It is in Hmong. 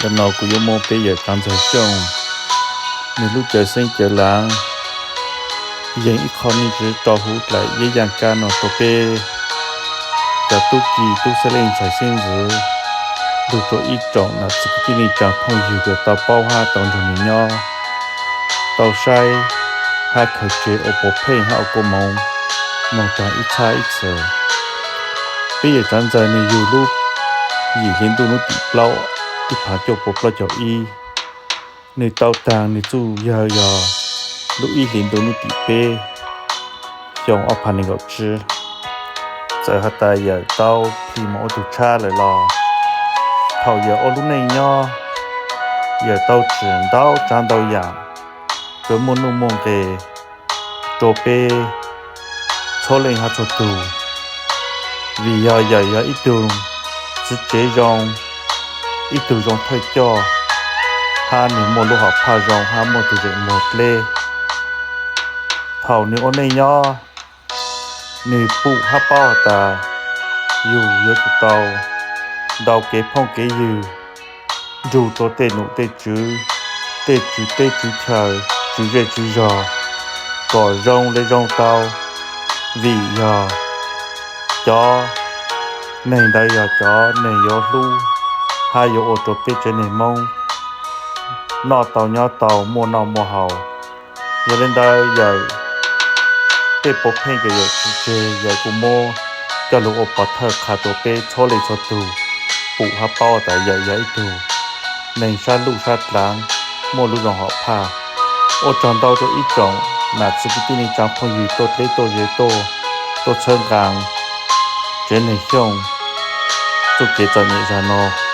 Ntawm no kuv yuav muab peb yawm Tsav Ntxawg Xyooj nws lub cawv xeeb cawv laav yeeg ib qho me ntsis rau hauv dlaim yeb yaaj kab no rau peb cov tub ki tub xeeb leej ntxhais xeeb ntxwv, lug rua ib tsoom nam txiv kwv tij neej tsaa phooj ywg kws tau paub hab tau nrug nws nyob, tau saib hab khaws tseg ua puav pheej hab ua kua moov moog taag ib txhab ib txhis. Peb yawm Tsav Ntxawg nws yug lub yim hli ntuj nub tim plaub ib phav cuaj pua plaub caug ib. Nws tau taag nws txuj yawg yog lub ib hli ntuj nub tim peb xyoo ob phav nees nkaum tsib. Txawm has tas yawm tau plhis moog ua tug tshab lawm los thaum yawm ua lub neej nyob, yawm tau tsim ntau tsaav ntau yaam kws muaj nuj muaj nqes rua peb txhua leej hab txhua tug. Vim yog yawm yog ib tug txiv tsev zoo, ib tug zoo thawj coj, hab nws muaj lub hom phaj zoo hab muaj tug zeem muag dleb. Thaum nws ua neej nyob, nws pum hab paub has tas yug yuav tsum tau ntau kev phooj kev ywg nrug rua tej num tej tswv, tej tswv teb tswv chaw, tswv zej tswv zog kom zoo le zoo tau, vim yog cov neeg ntawd yog cov neeg yuav hlub hab yuav ua rua peb tsev neeg Moob noj tau nyob tau muaj noj muaj haus. Yog le ntawd yawm tej puav pheej kws yawm tsi tseg yawm kuj muab coj lug ua pov thawj qha rua peb txhua leej txhua tug pum hab paub tas yawm yog ib tug neeg sab luj sab dlaav muaj lub zoo hom phaj. Ua tsaug ntau rua ib tsoom nam txiv kwv tij neej tsaa phooj ywg tuaj dleb tuaj ze tuaj, tuaj txhawb nqaa tsev neeg Xyooj txuj kev txom nyem zag no.